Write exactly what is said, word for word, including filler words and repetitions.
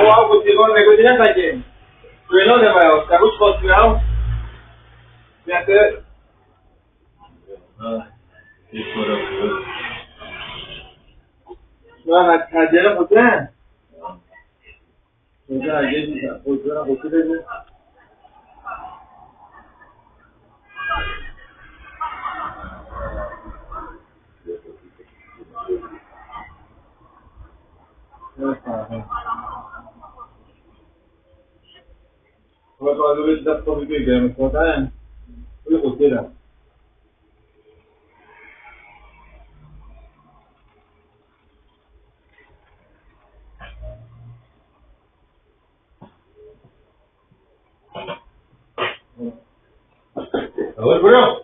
Wow, gotî, gotî, gotî, ne pekê? Wêno de me ya, te uç xwestiye ew? Ya te. Ya, ha, ha, dere xwestiye? Xwestiye, ha, gel, xwestiye, xwestiye de. Ewer bro.